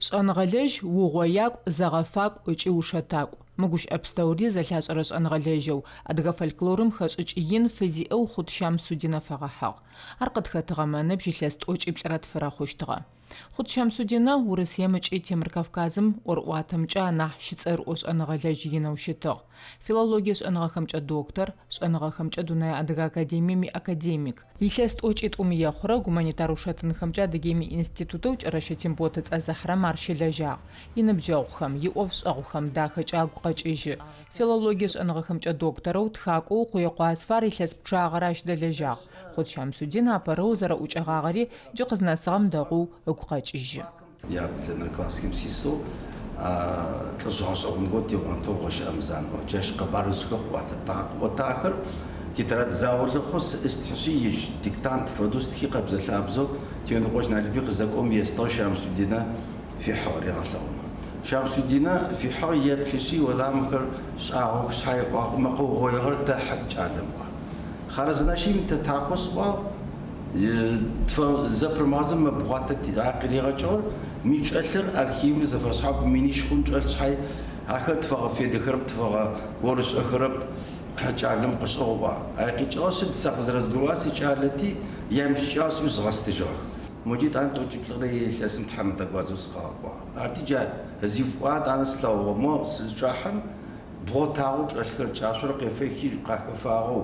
Шӏэныгъэлэжь, угъоякӏу, зэгъэфакӏу ыкӏи ушэтакӏу. Мы гущыӏэ пстэури зэлъашӏэрэ шӏэныгъэлэжьэу, адыгэ фольклорым хэшӏыкӏ ин фызиӏэу Хъут Щамсудинэ фэгъэхьыгъ. Ар къытхэтыгъэмэ, ыныбжь илъэс тӏокӏиплӏырэ тфырэ хъущтыгъэ. Хъут Щамсудинэ Урысыем ыкӏи Темыр Кавказым ӏорӏуатэмкӏэ анахь щыцӏэрыӏо шӏэныгъэлэжь инэу щытыгъ. Филологие шӏэныгъэхэмкӏэ доктор, шӏэныгъэхэмкӏэ Дунэе Адыгэ Академием иакадемик. Илъэс тӏокӏитӏум ехъурэ гуманитар ушэтынхэмкӏэ Адыгеим иинститутэу Кӏэрэщэ Тембот ыцӏэ зыхьырэм ар щылэжьагъ. Иныбджэгъухэм, иӏофшӏэгъухэм дахэкӏэ агу къэкӏыжьы. Филологие шӏэныгъэхэмкӏэ докторэу, тхакӏоу Къуекъо Асфар илъэс пчъагъэрэ ащ дэлэжьагъ. Хъут Щамсудин апэрэу зэрэӏукӏэгъагъэри джы къызнэсыгъэм дэгъоу ыгу къэкӏыжьы. Яблэнэрэ классхэм сисэу лӏыжъ гъэшӏэгъон горэ тигъунэгъугъ Гъыщ Рамзан ыӏоу. Джащ къэбарыжъхэр къыӏуатэтагъ. Къыӏотагъэхэр тетрадь заулэ хъоу сӏыстхьышъи, ежь диктант фэдэу стхи къэбзэ-лъабзэу Теуныкъожь Налбый къызэкӏом естыгъ Щамсудинэ фихьыгъ ригъэлъэгъунэу. Щамсудинэ фихьыгъ еплъышъи, олахьэ мыхэр шӏагъох шъхьай ыӏуагъ, мы къыугъоигъэр тэхьы кӏалэм ыӏуагъ. Хъарзынэщым тэтакъо сӏуагъ, зэпырымыгъэзэу мэбгъуатэ а къыригъэкӏыгъэр, мы чӏэлъыр архивым зэфэшъхьаф минищ хъун чӏэлъ шъхьай, ахэр тфэгъэфедэхэрэп, тфэгъэӏорышӏэхэрэп, кӏалэм къышӏыгъ ыӏуагъ. Ай къикӏыгъэр сыд, сэ къызэрэзгурыӏуагъэр сикӏалэти, ямыщыкӏагъ сӏуи згъэстыжьыгъэх. Моджэ етӏанэ тӏокӏиплӏырэ илъэсым тхьамэтэ гуадзэу сыкъагъэкӏуагъ. Арти джа зифӏуа етӏанэ слъэгъугъэ, мо сызчӏахьэм, Бгъотагъэу чӏэлъхэр кӏашъор къефэхи къахэфагъэу,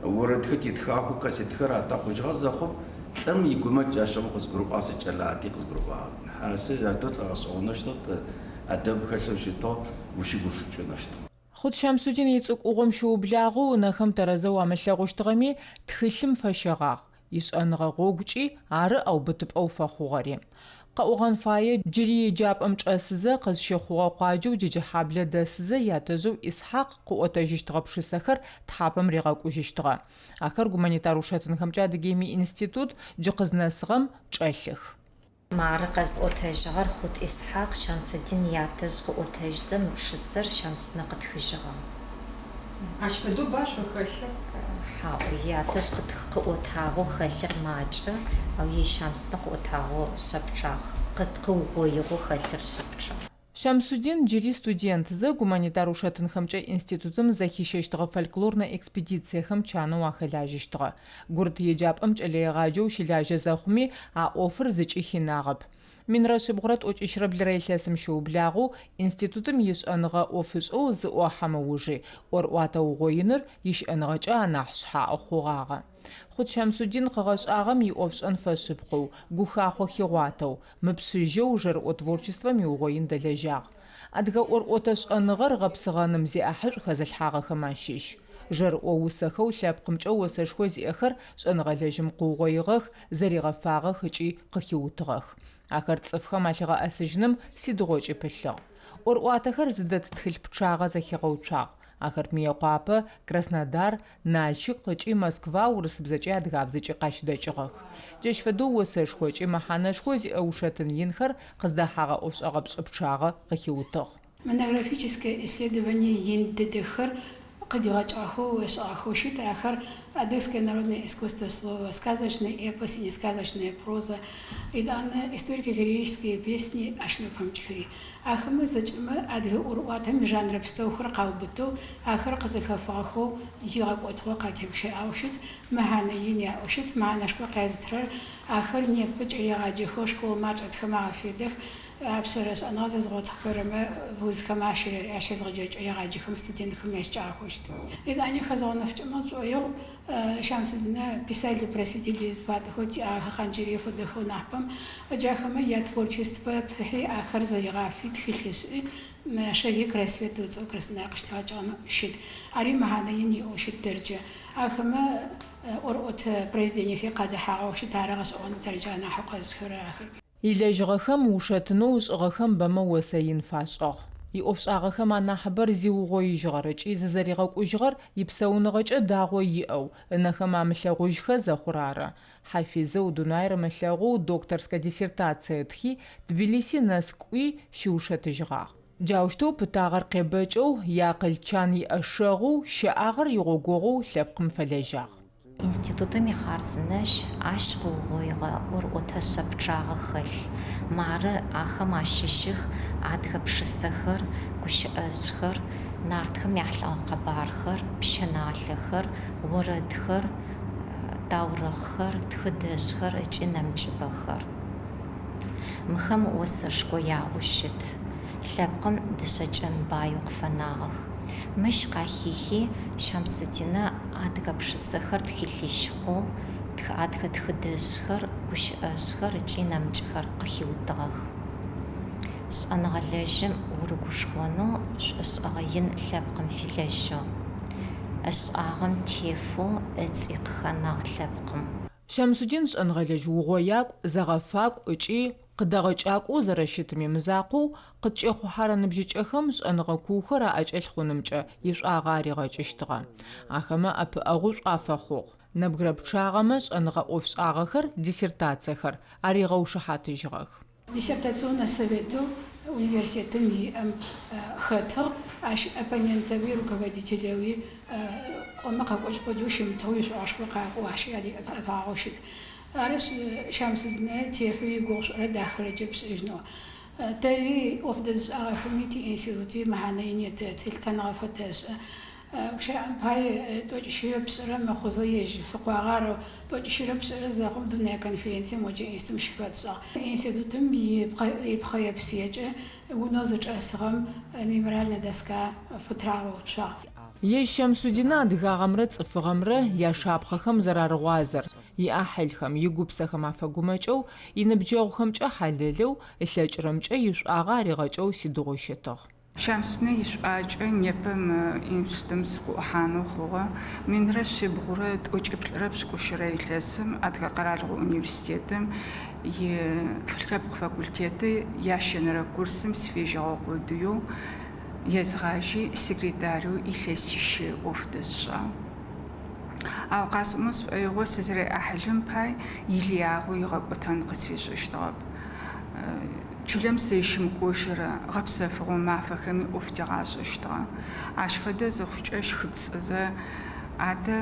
орэдхэр тетхагъэхэу кассетхэр атэкъужьыгъэ зэхъум, лӏым игумэкӏ джащыгъум къызгурыӏуагъ, сыкӏэлати къызгурыӏуагъэп. Ары сэ арэу лӏы гъэшӏэгъонэу щытыгъ, лӏы ӏэдэб хэлъэу щытыгъ, ущыгушӏукӏынэу щытыгъ. Хъут Щамсудин ицӏыкӏугъом щыублагъэу ынэхэм тэрэзэу амылъэгъущтыгъэми, тхылъым фэщэгъагъ. Ишӏэныгъэ гъогукӏи ары ӏэубытыпӏэу фэхъугъэри. Къэӏогъэн фае, джыри еджапӏэм чӏэсызэ, къызщыхъугъэ къуаджэу Джэджэхьаблэ дэсызэ ятэжъэу Исхьакъ къыӏотэжьыщтыгъэ пшысэхэр тхьапэм ригъэкӏужьыщтыгъэ. Ахэр гуманитар ушэтынхэмкӏэ Адыгеим иинститут джы къызнэсыгъэм чӏэлъых. Мары къэзыӏотэжьыгъэр Хъут Исхьакъ, Щамсэдин ятэжъ къыӏотэжьзэ мы пшысэр Щамсудинэ къытхыжьыгъэ. Ащ фэдэу ба шъо хэлъыр? Хьау, ятэжъ къыӏотагъэу хэлъыр макӏэ, ау ежь Щамсудинэ къыӏотагъэу шъэ пчъагъ, къыугъоигъэу хэлъыр шъэ пчъагъ. Щамсудин джыри студентзэ гуманитар ушэтынхэмкӏэ институтым зэхищэщтыгъэ фольклорнэ экспедициехэм чанэу ахэлажьэщтыгъэ. Гурыт еджапӏэм кӏэлэегъаджэу щылажьэ зэхъуми а ӏофыр зыкӏи хинагъэп. Минрэ шъибгъурэ тӏокӏищрэ блырэ илъэсым щыублагъэу институтым ишӏэныгъэ ӏофышӏэу зыӏохьэм ыужи ӏорӏуатэ угъоиныр ищыӏэныгъэкӏэ анахь шъхьаӏэ хъугъагъэ. Хъут Щамсудин къыгъэшӏагъэм иӏофшӏэн фэшъыпкъэу, гухахъо хигъуатэу, Мыпшъыжьэу жэрыӏо творчествэм иугъоин дэлэжьагъ. Адыгэ ӏорӏотэ шӏэныгъэр гъэпсыгъэным зиӏахьышӏу хэзылъхьагъэхэм ащыщ. Жэрыӏо усэхэу лъэпкъымкӏэ осэшхо зиӏэхэр шӏэныгъэлэжьым къыугъоигъэх, зэригъэфагъэх ыкӏи къыхиутыгъэх. Ахэр цӏыфхэм алъигъэӏэсыжьыным сыдигъокӏи пылъыгъ. ӏорӏуатэхэр зыдэт тхылъ пчъагъэ зэхигъэуцуагъ. Ахэр Мыекъуапэ, Краснодар, Налщык ыкӏи Москва урысыбзэкӏи адыгабзэкӏи къащыдэкӏыгъэх. Джащ фэдэу осэшхо ыкӏи мэхьанэшхо зиӏэ ушэтын инхэр къыздэхьагъэ ӏофшӏэгъэ пшӏы пчъагъэ къыхиутыгъ. Монографическэ исследование ин дэдэхэр къыдигъэкӏыгъэхэу ышӏыгъэхэу щыт. Ахэр Адыгское народное искусство слова, сказочный эпос и несказочная проза, етӏанэ историко-героические песни ащ нэпэмыкӏхэри. Ахэмэ зэкӏэмэ адыгэ ӏорыӏуатэм ижанрэ пстэухэр къаубытэу, ахэр къызэхэфыгъэхэу игъэкӏотыгъэу къатегущыӏагъэу щыт, мэхьанэ ин яӏэу щыт. Мэхьанэшхо къязытырэр ахэр непэ кӏэлэегъаджэхэу школмэ ачӏэтхэм агъэфедэх, апшъэрэ шӏэныгъэ зэзгъотыхэрэмэ вузхэм ащезгъэджэрэ кӏэлэегъаджэхэм, студентхэм ящыкӏагъэхэу щыт. Етӏани хэзгъэунэфыкӏымэ сшӏоигъу, Щамсудинэ писатель-просветитель зыфатӏохэу тиӏагъэхэр Хъанджэрые фэдэхэу нахьыпэм, джахэмэ ятворчествэ пыхьи, ахэр зэригъафи, тхылъ ышӏи, Шаги к рассвету ыцӏэу Краснодар къыщыдигъэкӏыгъэнэу щыт. Ари мэхьанэ ин иӏэу щыт тэркӏэ. Ахэмэ ӏорыӏотэ произведениехэри къадэхьагъэу щыт, ары гъэшӏэгъоны тэркӏэ анахьэу къэзышӏхэрэр ахэр. Илэжьыгъэхэм, ушэтынэу ышӏыгъэхэм бэмэ осэ ин фашӏыгъ. Иӏофшӏагъэхэм анахьыбэр зиугъоижьыгъэр ыкӏи зызэригъэкӏужьыгъэр ипсауныгъэкӏэ дагъо иӏэу, ынэхэм амылъэгъужьхэ зэхъур ары. Хьафизэу, дунаир ымылъэгъоу докторскэ диссертацие ытхи, Тбилиси нэс кӏуи, щиушэтыжьыгъагъ. Джаущтэу пытагъэр къебэкӏэу, иакъыл чан иӏэшэгъоу, щэӏагъэр игъогогъоу лъэпкъым фэлэжьагъ. Институтым ихъарзынэщ ащ къыугъоигъэ ӏорыӏотэ шъэ пчъагъэ хэлъ. Мары ахэм ащыщых адыгэ пшысэхэр, гущыӏэжъхэр, нартхэм яхьылӏэгъэ къэбархэр, пщыналъэхэр, орэдхэр, таурыхъхэр, тхыдэжъхэр ыкӏи нэмыкӏыбэхэр. Мыхэм осэшхо яӏэу щыт. Лъэпкъым дышъэ кӏэн баеу къыфэнагъэх. Мыщ къахихи Щамсудинэ адыгэ пшысэхэр тхылъищ хъоу, адыгэ тхыдэжъхэр, гущыӏэжъхэр ыкӏи нэмыкӏхэр къыхиутыгъэх. Шӏэныгъэлэжьым урыгушхонэу шӏушӏэгъэ ин лъэпкъым филэжьыгъ. Ышӏагъэм тефэу ыцӏи къыхэнагъ лъэпкъым. Щамсудин шӏэныгъэлэжь угъоякӏу, зэгъэфакӏу ыкӏи къыдэгъэкӏакӏоу зэрэщытым имызакъоу, къыткӏэхъухьэрэ ныбжьыкӏэхэм шӏэныгъэ куухэр аӏэкӏэлъ хъунымкӏэ ишӏуагъэ аригъэкӏыщтыгъэ. Ахэмэ ӏэпыӏэгъушӏу афэхъугъ. Нэбгырэ пчъагъэмэ шӏэныгъэ ӏофшӏагъэхэр, диссертациехэр, аригъэушыхьатыжьыгъэх. Диссертационнэ советэу университетым иӏэм хэтыгъ, ащ оппонентэуи руководителэуи кӏомэ къэкӏожь къодыеу щымытыгъэу ишӏогъэшхо къакӏоу ащ адеӏэпыӏагъэу щыт. Арышъ, Щамсудинэ тефэ игугъу шӏурэ дахэрэкӏэ пшӏыжьынэу. Тэри ӏоф дэзышӏагъэхэми тиинститути мэхьанэ ин етэты, лъытэныгъэ фэтэшӏы. Гущыӏэм пае, тӏокӏищырэ пшӏырэ мыхъузэ ежь фыкъуагъэ, арэу тӏокӏищырэ пшӏырэ зэхъум дунэе конференцие моджэ институтым щыфэтшӏыгъ. Институтым ипхъэепсыекӏэ унэу зычӏэсыгъэм мемориальнэ доска фытырагъэуцуагъ. Ежь Щамсудинэ адыгагъэмрэ цӏыфыгъэмрэ яшапхъэхэм зэрарыгъуазэр, иӏахьылхэм, игупсэхэм афэгумэкӏэу, иныбджэгъухэмкӏэ хьалэлэу, ылъэкӏырэмкӏэ ишӏуагъэ аригъэкӏэу сыдигъуи щытыгъ. Щамсудинэ ишӏуагъэкӏэ непэ мы институтым сыкъыӏухьанэу хъугъэ. Минрэ шъибгъурэ тӏокӏиплӏырэ пшӏыкӏущырэ илъэсым Адыгэ къэралыгъо университетым и лъэпкъ факультеты ящэнэрэ курсым сыфежьэгъэ къодыеу езгъажьи секретареу илъэсищэ ӏоф дэсшӏагъ. Ау къасӏомэ сшӏоигъо сызэриӏахьылым пай илыягъэу игъэкӏотэн къысфишӏыщтыгъэп. Чылэм сызщымыкӏожьырэ гъэпсэфыгъо мафэхэми ӏоф тигъашӏэщтыгъэ. Ащ фэдэ зыхъукӏэ щхыпцӏызэ, адэ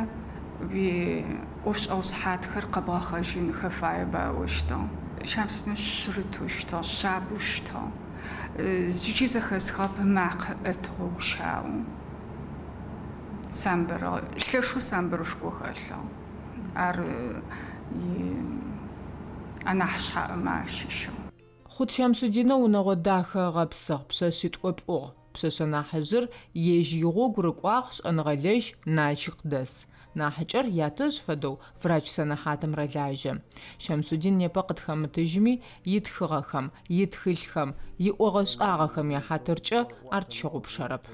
уиӏофшӏэгъу сыхьатхэр къэбгъэхъэжьынхэ фаеба ыӏощтыгъ. Щамсудинэ шъырытэу щытыгъ, шъабэу щытыгъ. Зыкӏи зэхэсхыгъэп ымакъэ ӏэтыгъэу гущыӏэу. Самбырыгъ, лъэшэу самбырышхо хэлъыгъ. Ар анахь шъхьаӏэмэ ащыщыгъ. Хъут Щамсудинэ унэгъо дахэ ыгъэпсыгъ, пшъэшъитӏу ыпӏугъ. Пшъэшъэ нахьыжъыр ежь игъогу рыкӏуагъ, шӏэныгъэлэжь Налщык дэс. Нахьыкӏэр ятэжъ фэдэу врач сэнэхьатым рэлажьэ. Щамсудин непэ къытхэмытыжьми, итхыгъэхэм, итхылъхэм, иӏогъэ-шӏагъэхэм яхьатыркӏэ ар тщыгъупшэрэп.